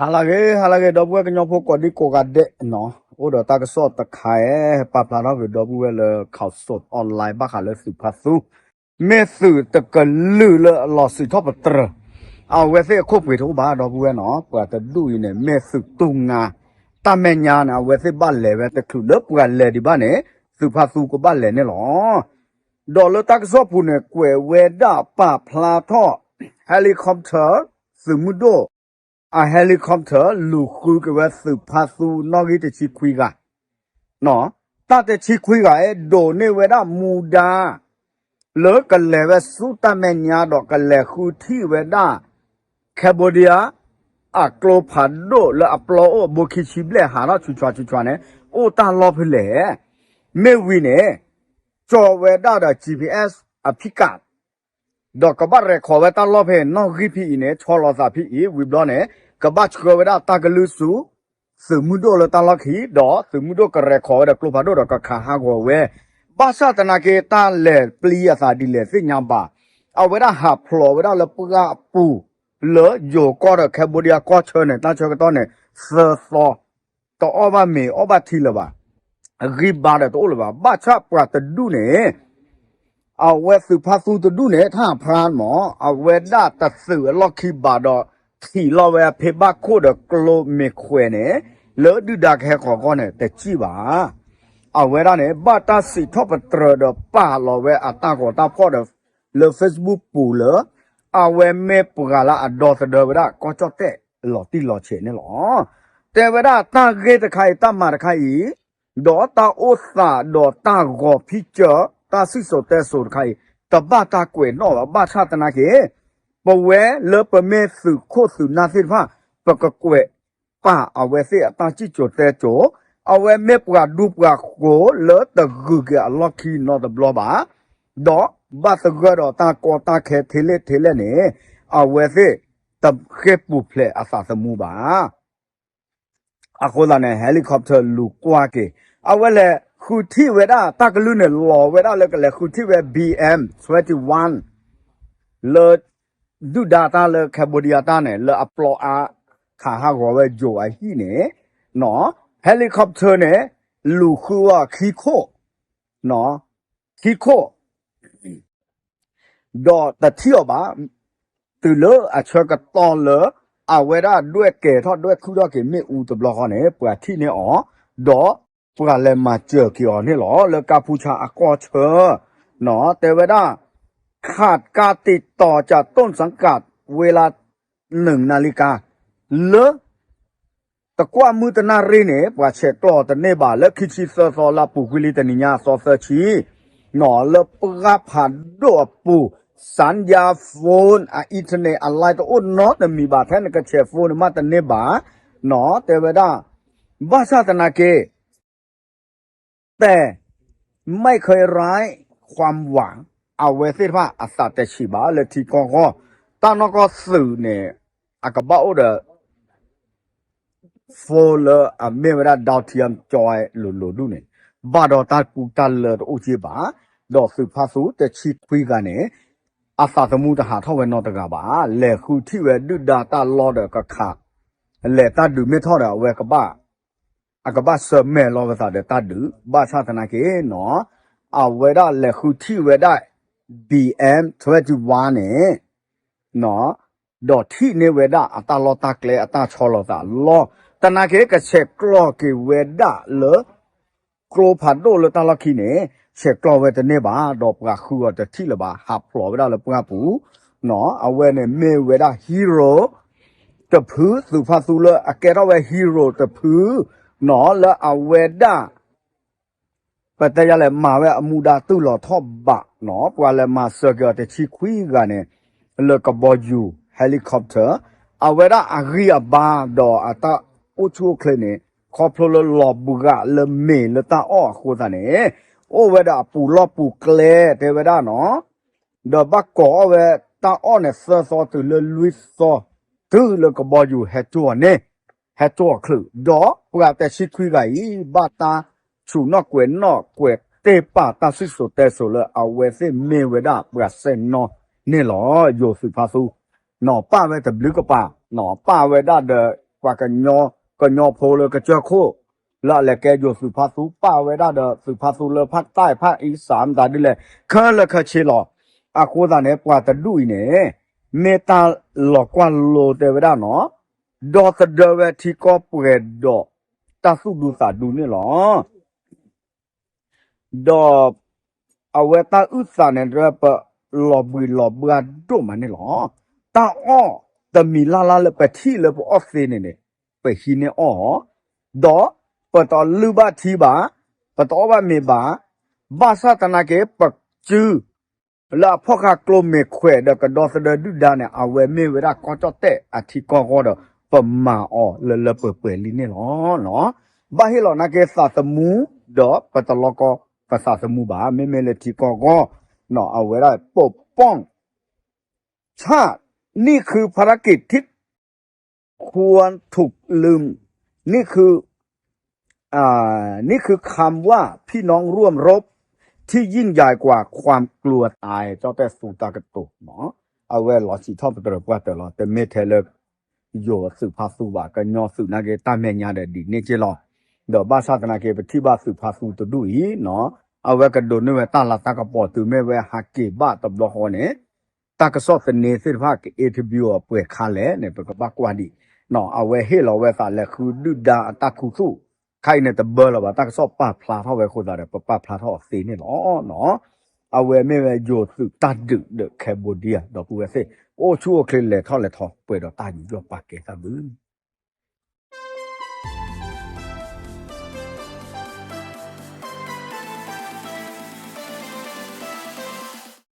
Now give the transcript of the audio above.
ဟါလၢအဂ့ၤ ဟါလၢအဂ့ၤ ဒီပုၢ်ဝဲၢ်ကညီဖိကိးဒံကိးဂၤဒဲးနီၤ, အိၣ်ဒီးတၢ်ကစီၣ်တခါအံၤ ပာ်ဖျါထီၣ်က့ၤဒီပုၢ်ဝဲၢ်လၢ Khaosod Online ဘၣ်ဃးလၢသုးဖါသူ မ့ၢ်သုးတကလုာ်လၢအလီၤစံးထီၣ်ပတြၢၤ, အဝဲသ့ၣ်အခိၣ်ပှ့ၤတအိၣ်ဘၣ် ဒီပုၢ်ဝဲၢ်နီၤ, ပှၤတဒူၣ်အံၤန့ၣ် မ့ၢ်သုးတူၢ်ငါ, တၢ်မဲာ်ညါန့ၣ် အဝဲသ့ၣ်ဘၣ်လဲၤဝဲတချုးလၢပှၤလဲၤဒံးဘၣ်န့ၣ် သုးဖါသူကဘၣ်လဲၤန့ၣ်လီၤ. ဒီးလၢတၢ်ကစီၣ်ပူၤန့ၣ် ကွဲးဝဲဒၣ်ပာ်ဖျါထီၣ် helicopter သုးမုၢ်ဒိၣ် အ helicopter လူၤဃုက့ၤဝဲသုးဖါသူနီၣ်ဂံၢ်တဆံခွံဂၤ, တၢ်တဆံခွံဂၤအံၤ ဒိးန့ၢ်ဝဲဒၣ်မူဒါ လၢကလဲၤဝဲဆူတၢ်မဲာ်ညါဒီးကလဲၤဃုထံၣ်ဝဲဒၣ် Cambodia အကျိဖးဒိၣ်လၢအပျီအိၣ်အဘိခံဆံဘျဲၣ်ဟးထီၣ်ဆူၣ်ဆူၣ်ဆူၣ်ဆူၣ်န့ၣ် အိၣ်တၢ်လီၢ်ဖဲလဲၣ်. မ့ၢ်ဝံၤန့ၣ် ကၠီဝဲဒၣ်ဒီး G P S အဖံးကး ဒီးကဘၣ် record ဝဲတၢ်လီၢ်ဖဲနီၣ်ဂံၢ်ဖဲအံၤန့ၣ် ဆီလီၤသးဖဲအံၤ ဝံၤဘျီန့ၣ် ကဘၣ်ဆှၢဝဲဒၣ်တၢ်ကလုၢ်ဆူ သုးမုၢ်ဒိၣ်လၢတၢ်လီၢ်ခံ ဒီးသုးမုၢ်ဒိၣ်က record ဝဲဒီးကျိဖးဒိၣ်ဒီးကခးဟးဂီၤဝဲ, ဘၣ်ဆၣ်သနာ်က့ တၢ်လဲၤပျံၤအသးဒ်လဲၣ်သ့ၣ်ညါဘၣ်. အဝဲဒၣ်ဟးဖျိးဝဲဒၣ်လၢပှၢ်အပူၤ လၢယိၤကီၢ်ဒီး Cambodia ကီၢ်ဆၢန့ၣ် တၢ်ဆၢကတီၢ်န့ၣ် သၢသီ တအီၣ်ဘၣ်မ့ၤအီၣ်ဘၣ်ထံလၢၤဘၣ်. အဂံၢ်ဘါဒီးတအိၣ်လၢၤဘၣ်. ဘၣ်ဆၣ်ပှၤတဒူၣ်န့ၣ် အဝဲသုးဖါသူတဒူၣ်န့ၣ် ထၣ်ဖျါမး အဝဲဒၣ်တသုးအလီၢ်ခံဘၣ်ဒီး ထံၣ်လီၤဝဲဖဲဘၣ်ခိၣ်ဒီးကျိမ့ၢ်ခွဲးန့ၣ် လၢဒုၣ်ဒါကဟဲဃီၤအဂီၢ်န့ၣ် တစံၣ်ဘၣ်. အဝဲဒၣ်န့ၣ် ဘၣ်တၢ်စံးထီၣ်ပတြၢၤဒီးပာ်လီၤဝဲအတၢ်ဂီၤတၢ်ဖီၣ်ဒီး လၢ Facebook ပူၤလၢ အဝဲမ့ၢ်ပှၤလၢအဒီသဒၢဝဲဒၣ်ကီၢ်ကၠီၣ်တဲၣ်လီၤတံၢ်လီၤဆဲးန့ၣ်လီၤ. တဲဝဲဒၣ်တၢ်ဂ့ၢ်တခါအံၤ တၢ်မၤတခါအံၤ ဒီးတၢ်အိၣ်သးဒီးတၢ်ဂီၤဖံးစၢၤ တၢ်စံၣ်စိၤတဲစိၤတခါအံၤ တဘၣ်တၢ်ကွဲးနီၣ်ဘၣ်. ဘၣ်ဆၣ်သနာ်က့ ပဝဲလၢပမ့ၢ်သုးခိၣ်သုးနၢ်သ့ၣ်တဖၣ် ပကကွဲးပာ်အဝဲသ့ၣ်အတၢ်စံၣ်စိၤတဲစိၤ, အဝဲမ့ၢ်ပှၤဒူပှၤဃိၤလၢတဂုၤက့ၤအလီၢ်ခံနီတဘျီဘၣ်, ဒီးဘၣ်သဂၢၢ်ဒီးတၢ်ကီတၢ်ခဲထဲလဲၣ်ထဲလဲၣ်န့ၣ် အဝဲသ့ၣ်တဃ့ၢ်ပူၤဖျဲးအသးသမူဘၣ်. အဃိသတးန့ၣ် helicopter လူၤကွၢ်က့ၤ အဝဲလဲၤဃုထံၣ်ဝဲဒၣ်တၢ်ကလုၢ်န့ၣ် လီၤဝဲဒၣ်လၢကလဲၤဃုထံၣ်ဝဲ B M twenty-one လၢ ဒုၣ်ဒါတၢ်လၢ Cambodia တၢ်န့ၣ် လၢအပျီအါ ခးဟးဂီၤဝဲယိၤအဟံၣ်န့ၣ် helicopter န့ၣ် လူၤဃုအီၤခံခိၣ် ခံခိၣ် ဒီးတထံၣ်အီၤဘၣ်. တုၤလၢအဆၢကတီၢ်လၢ အဝဲဒၣ်ဒွဲၣ်ကဲၤထီၣ်ဒွဲၣ်ခုၣ်ထီၣ်က့ၤမ့ၣ်အူတဘျီဃီန့ၣ် ပှၤထံၣ်န့ၢ်အီၤ, ဒီးပှၤလဲၤမၤစၢၤက့ၤအီၤန့ၣ်လီၤ. လၢကါဖူဆါအကီၢ်ဆၢ တဲဝဲဒၣ် ขาดการติดต่อจากต้นสังกัด เวลา หนึ่งนาฬิกา လၢ တကွၢ်မုၢ်တနၣ်ရံၣ်န့ၣ် ပှၤဆဲးကျိးတန့ၢ်ဘၣ် လၢခံဆံသၢသီလါပူၤကွံာ်လံတနံၤညါအသီသၢဆံ လၢပှၢ်ဖးဒိၣ်အပူၤ สัญญาณ phone အ internet အ line တအိၣ်နီတမံၤဘၣ် ထဲနကဆဲး phone န့ၣ်မးတန့ၢ်ဘၣ် တဲဝဲဒၣ် ဘၣ်ဆၣ်သနာ်က့ แต่ไม่เคยไร้ความหวัง အဝဲသ့ၣ်တဖၣ်အသးတဆံးဘၣ်လၢထံကီၢ်အဂီၢ် တၢ်နီၢ်ကီၢ်သုးန့ၣ် အကဘၣ်အိၣ်ဒီး phone လၢအမ့ၢ်ဝဲဒၣ် ဒၣ်ထံအကၠီဝဲလိၤလိၤဒူၣ်န့ၣ် ဘၣ်ဒီးတၢ်ကူတၢ်လၢတအိၣ်က့ဘၣ်, ဒီးသုးဖါသူတဆံခွံဂၤန့ၣ် အသးသမူတဟးထီၣ်ဝဲနီတဂၤဘၣ်, လဲၤဃုထံၣ်ဝဲဒုၣ်ဒါတၢ်လီၢ်ဒီးကခး လဲၤတၢ်ဒုးမ့ၢ်ထီၣ်ဒီးအဝဲကဘၣ် အကဘၣ်ဆၢၣ်မဲာ်လီၤဝဲသးဒီးတၢ်ဒုး, ဘၣ်ဆၣ်သနာ်က့နီၤ, အဝဲဒၣ်လဲၤဃုထံၣ်ဝဲဒၣ် B M twenty-one န့ၣ် ဒီးထံၣ်န့ၢ်ဝဲဒၣ်အတၢ်လီၢ်တၢ်ကျဲအတၢ်ဆီလီၤသးလီၤ. သနာ်က့ကဆဲးကျိးက့ၤဝဲဒၣ်လၢ ကျိဖးဒိၣ်လၢတၢ်လီၢ်ခံန့ၣ် ဆဲးကျိးဝဲတန့ၢ်ဘၣ်, ဒီးပှၤဃုအီၤတထံၣ်လၢၤဘၣ်, ဟးဖျိးဝဲဒၣ်လၢပှၢ်ပူၤ, အဝဲန့ၣ်မ့ၢ်ဝဲဒၣ် hero တဖု, သုးဖါသူလၢအကဲထီၣ်ဝဲ hero တဖု, နီၤ လၢအဝဲဒၣ် ပတဲယၤလဲၣ် မၤဝဲအမူဒါတူၢ်လိာ်ထီၣ်ဘးနီၤ, ပှၤလဲၤမၤစၢၤက့ၤအီၤတဆံခွံဂၤန့ၣ် လၢကဘီယူၤ helicopter အဝဲဒၣ်အဂံၢ်အဘါဒီးအတၢ်အိၣ်ဆူၣ်အိၣ်ချ့န့ၣ် ခီဖျိလၢလီၤဘှးလၢမ့ၤလၢတၢ်အီၣ်အဃိသတးန့ၣ် အိၣ်ဝဲဒၣ်အပူၤလီၢ်ပူၤကျဲတဲဝဲဒၣ်နီၤ ဒီးဘၣ်ကိးအီၣ်ဝဲတၢ်အီၣ်န့ၣ် သၢသီတုၤလၢလွံၢ်သီ, တုၤလၢကဘီယူၤဟဲကၠိအီၤန့ၣ်, ဟဲကၠိအီၤချုး, ဒီးပှၤတဆံခွံဂၤအံၤ ဘၣ်တၢ်ဆူးနီၣ်ကွဲးနီၣ်ကွဲးတ့ၢ်ပာ်တၢ်စံၣ်စိၤတဲစိၤလၢအဝဲသ့ၣ်မ့ၢ်ဝဲဒၣ်ပှၤစဲနီၤန့ၣ်လီၤ. ယိၤသုးဖါသူ နီၤ ပာ်ဝဲတဘျုးကပၤ, နီၤ ပာ်ဝဲဒၣ်ဒီး ပှၤကညီဖိလၢကစၢၢ်ခိၣ် လၢအလဲၤကဲယိၤသုးဖါသူ ပာ်ဝဲဒၣ်ဒီးသုးဖါသူလၢဖၣ်တၢ်ဖၣ်အံစၣ်မတၤဒ်လဲၣ် ခဲလၢာ်ခဲဆ့လီၤ. အဃိသတးန့ၣ် ပှၤတဒူၣ်အံၤန့ၣ် မ့ၢ်တၢ်လီၤကွၢ်လိတဲဝဲဒၣ်နီၤ ဒီသဒၢဝဲထံကီၢ်ပှဲၤဒီးတၢ်သူၣ်ဒူသးဒူန့ၣ်လီၤ. ဒီးအဝဲတၢ်အုၣ်သးန့ၣ် ပလီၤဘှံးလီၤဘှါဒိၣ်မးန့ၣ်လီၤ. တၢ်အီၣ်တမံၤလၢ်လၢ်လၢပထံၣ်လၢပအီၣ်သ့န့ၣ်န့ၣ် ပဟံးန့ၢ်အီၣ်အီၤ, ဒီးပတလုၢ်ဘၣ်ထံဘၣ်, ပတအီၣ်ဘၣ်မ့ၤဘၣ်, ဘၣ်ဆၣ်သနာ်က့ ပစု လၢအဖီၣ်ဃာ်ကျိမ့ၢ်ခွဲးဒီးကဒီသဒၢဒုၣ်ဒါန့ၣ် အဝဲမ့ၢ်ဝဲဒၣ်ကီၢ်ကၠီၣ်တဲၣ်အထံကီၢ်အဂီၢ်ဒီး ပမၤအီၤလၢလၢပှဲၤပှဲၤလံန့ၣ်လီၤ. ဘၣ်ဟ့ၣ်လီၤသနာ်က့သးသမူ ဒီးပတလီကီပသးသမူဘၣ် မ့မ့ၢ်လၢထံကီၢ်အဂီၢ် အဝဲဒၣ် ပပီၣ် ชาติ นี่คือภารกิจที่ ควรถูกลืม นี่คือ อ่า นี่คือคำว่าพี่น้องร่วมรบที่ยิ่งใหญ่กว่าความกลัวตาย ကၠီၣ်တဲၣ်သူတၢ်ကတိၤမး အဝဲလီၤစံးထီၣ်ပတြၢၤပှၢ်တၢၢ်လီၤ တမ့ၢ်ထဲလၢ ယိၤသုးဖါသူဘၣ် ကညီသုးနာ်က့ တၢ်မဲာ်ညါဒီးဒ်န့ၣ်က့လီၤ. ဒီးဘၣ်ဆၣ်သနာ်က့ ပထံၣ်ဘၣ်သုးဖါသူတဒူၣ်အံၤ အဝဲကဒိးန့ၢ်ဝဲတၢ်လၤတၢ်ကပီၤတုၤမ့ၢ်ဝဲဟးက့ၤဘၣ်တဘျီဃီန့ၣ် တၢ်ကစီၣ်သန့သ့ၣ်တဖၣ်က interview အီၤပှဲၤခါလဲၣ်န့ၣ် ပကဘၣ်ကွၢ်ဒံး အဝဲဟ့ၣ်လီၤဝဲသးလဲၤဃုဒုၣ်ဒါအတၢ်ခူသူၣ် ခါအံၤန့ၣ်တဘၢလၢၤဘၣ် တၢ်ကစီၣ်ပာ်ဖျါထီၣ်ဝဲအဃိသတးဒီး ပပာ်ဖျါထီၣ်အီၤသ့န့ၣ်လီၤ. အဝဲမ့ၢ်ဝဲယိၤသုးတၢ်ဒုးဒီး Cambodia ဒီပုၢ်ဝဲၢ်သ့ၣ် အိၣ်ဆူၣ်အိၣ်ချ့လဲၤထီၣ်လဲၤထီၣ်ပှဲၤဒီးတၢ်ယူးယီၣ်ပာ်ကဲတၢ်ဘျုး